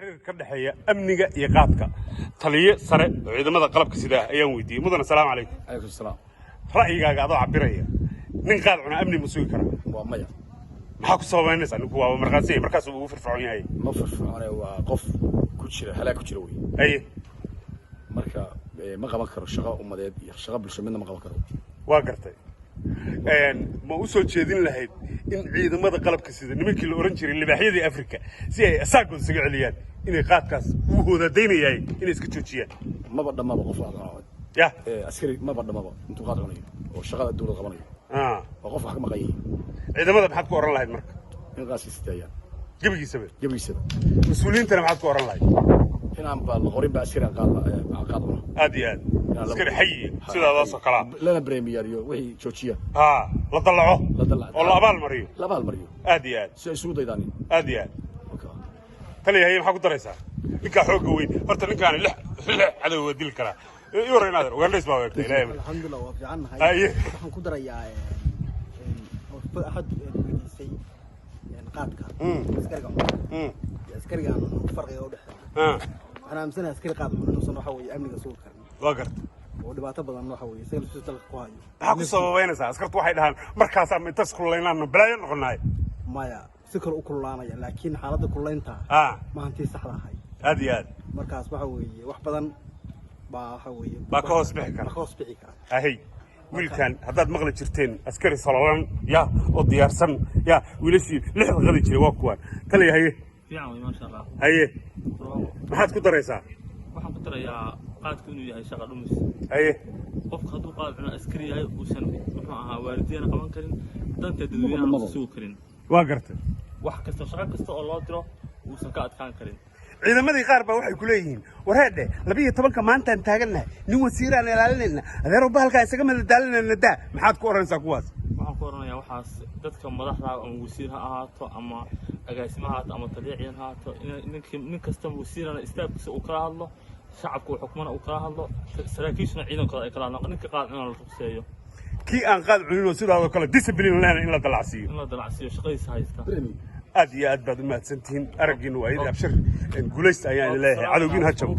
Xiriir ka dhexeeya amniga iyo qaadka, taliye sare oo ciidamada qalabka sida ayaan weydiiyey. Mudane, asalaamu calaykum. Calaykum salaam. Ra'yigaaga adoo cabiraya, nin qaad cuna amni ma sugi karaa? Waa maya. Maxaa ku sababaynaysaa? Ninku waaba markhaansiya, markaas uu ugu firfircoon yahay. Ma firfircoone, waa qof ku jira halaag ku jira wey. Marka ma qaban karo shaqo ummadeed iyo shaqo bulsho, midna ma qaban karo. Waa gartay. Ma u soo jeedin lahayd in ciidamada qalabka sida, nimankii la oran jiray libaaxyadii Afrika, si ay asaagood isaga celiyaan inay qaadkaas uu hoodadaynayay inay iska joojiyaan? Maba dhammaba qof qaad cuno. Ya. Askari maba dhammaba intuu qaad cunayo oo shaqada dowlad qabanayo. Waa qof wax ka maqan yihiin. Ciidamada maxaad ku oran lahayd marka? In qaadka istaayaan. Gebigiisaba? Gebigiisaba. Mas-uuliyiintana maxaad ku oran lahayd? Inaan ba la qorin ba askari aan qaad cuno. Aad iyo aad, askari xayi sidaadaasoo kalaa. Lana bremiyaariyo wixii joojiya. Ha la dallaco. La dallaco. Oo la abaal mariyo. La abaal mariyo. Aad iyo aad. Si ay isugu daydaanin. Aad iyo aad. Taliya, haye, maxaa ku daraysaa? Ninkaa xoogga weyn horta, ninkaani lix lix cadow waa dili karaa. I war inaader Ugandhays baa weegtay, Ilaahay. Alxamdulilah, waa fiicannahay. Waxaan ku darayaa axad weydiisay qaadka, askariga cuna iyo askarigan farqiga udhexeeya. Waxaan aaminsanahay askari qaad cuna inuusan, waxa weeye, amniga sugi karin. Waa garta. Oo dhibaato badan, waxa weeye, isaga laftiisa dalka ku hayo. Maxaa ku sababaynaysaa? Askartu waxay dhahaan markaasaa intaas kululaynaan balaayo noqonaay. Maya, si kale u kululaanaya, laakiin xaaladda kululaynta ma hantii saxda ahay. Aad iyo aad. Markaas waxa weeye wax badan baa, waxa weeye, baa ka hoos bixi kara. Baa ka hoos bixi kara. Ahey, wiilkan haddaad maqli jirteen askari sololan ya oo diyaarsan ya, wiilashii lixda qadi jiray waa kuwaan. Taliya, haye. Fiican wey, maasha Allah. Haye, maxaad ku daraysaa? Waxaan ku darayaa qaadku inuu yahay shaqa dhumis. Qofka hadduu qaad cuno, askari yahay, uusan, muxuu ahaa, waalidiyana qaban karin, danta dadweynaha uusan sugi karin. Waa gartay. Wax kasta, shaqo kasta oo loo diro uusan ka adkaan karin. Ciidamadii qaar baa waxay ku leeyihiin, wareedhe, 12-ka maantaan taagannahay, nin wasiiraan ilaalinayna, adeerow bahalkaa isaga madadaalinayna daa. Maxaad ku odhanaysaa kuwaas? Waxaan ku oranayaa waxaas dadka madaxda, ama wasiir ha ahaato ama agaasimo ha ahaato ama taliya ciidan ha ahaato, in ninkii nin kasta wasiirana istaafkiisa uu kala hadlo, shacabka uu xukmana uu kala hadlo, saraakiishuna ciidankooda ay kala hadlaan, ninka qaad in la ruqseeyo. Kii aan qaad cunin oo sidaadoo kale discipline lehna in la dalacsiiyo. In la dalacsiiyo, shaqadiisa haysta. Aad iyo aad baad u mahadsantihiin. Araggiinu waa idin abshir. Guulaysta ayaan idin leeyahay, cadowgiin ha jabo.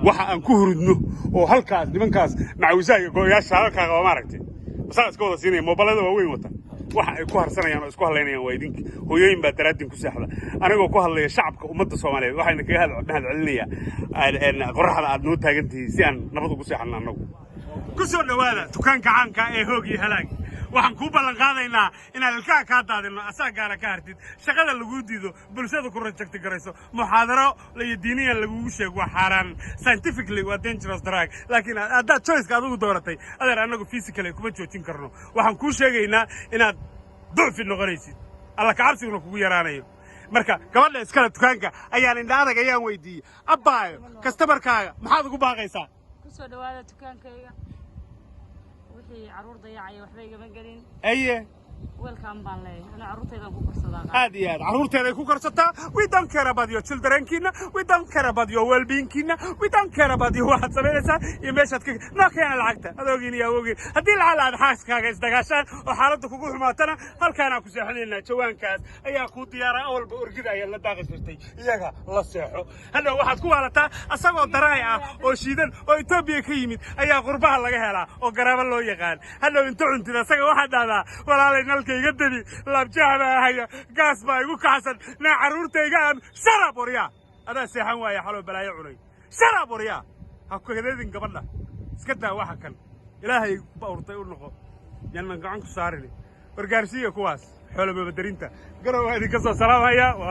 Waxa aan ku hurudno oo halkaas nimankaas macawisaha iyo go-yaasha halkaa qaba, maaragtay, masaa iska wada siinaya, moobilada waaweyn wata, waxa ay ku harsanayaan oo isku hadlaynayaan waa idinka. Hooyooyin baa daraadin ku seexda. Anigoo ku hadlaya shacabka ummadda Soomaaliyeed, waxayna kaga mahad celinayaa qoraxda aad noo taagan tihiin si aan nabad ugu seexanno annagu. Ku soo dhowaada dukaanka caanka ee Hoog iyo Halaag. Waxaan kuu ballan qaadaynaa inaan ilkaha kaa daadinno, asaagaana ka hartid, shaqada laguu diido, bulshada ku reject garayso, muxaadaro iyo diiniyan lagugu sheego waa xaaraan, scientifically waa dangerous drug, laakiin haddaad choiceka adigu dooratay, adeer, annagu physically kuma joojin karno. Waxaan kuu sheegaynaa inaad ducfi noqonaysid, alla kacabsiguna kugu yaraanayo. Marka gabadha iskale dukaanka ayaan indha adag ayaan weydiiyey, abbaayo, customerkaaga maxaad ugu baaqaysaa? Kusoo dhawaada dukaankayga. Wixii caruur dayacaya waxba igama gelin. Welcome baan leeyahay, ana carruurtaydan ku korsadaa. Aad iyo aad, carruurteeday ku korsataa. We don't care about your childrenkiina, we don't care about your well-beingkiina, we don't care about your waxaad samaynaysaa iyo meeshaad ka noo keena lacagta. Adoogin iyo awogin, haddii lacala aad xaaskaaga isdagaashaan oo xaaladda kugu xumaatana, halkaanaa ku seexanaynaa. Jawaankaas ayaa kuu diyaara. Awalba orgida ayaa la daaqi jirtay, iyaga la seexo. Hadhow waxaad ku waalataa asagoo daraay ah oo shiidan oo Etoobiya ka yimid ayaa qurbaha laga helaa oo garaabo loo yaqaan. Hadhow inta cuntid asaga waxaad dhahdaa, walaalay, nalka iga debi, laabjaha baa haya, gaas baa igu kacsan, naa carruurtayga aan sharab. Waryaa, adaa seexan waaya xaloo balaayo cunay. Sharab, waryaa, ha ku kadeedin gabadha, iska daa waxa kan. Ilaahay bawrtay u noqo, yaanan gacan ku saarin. Wargaarsiiya kuwaas xoolo mabadarinta. Garow waa idinka soo salaamaya.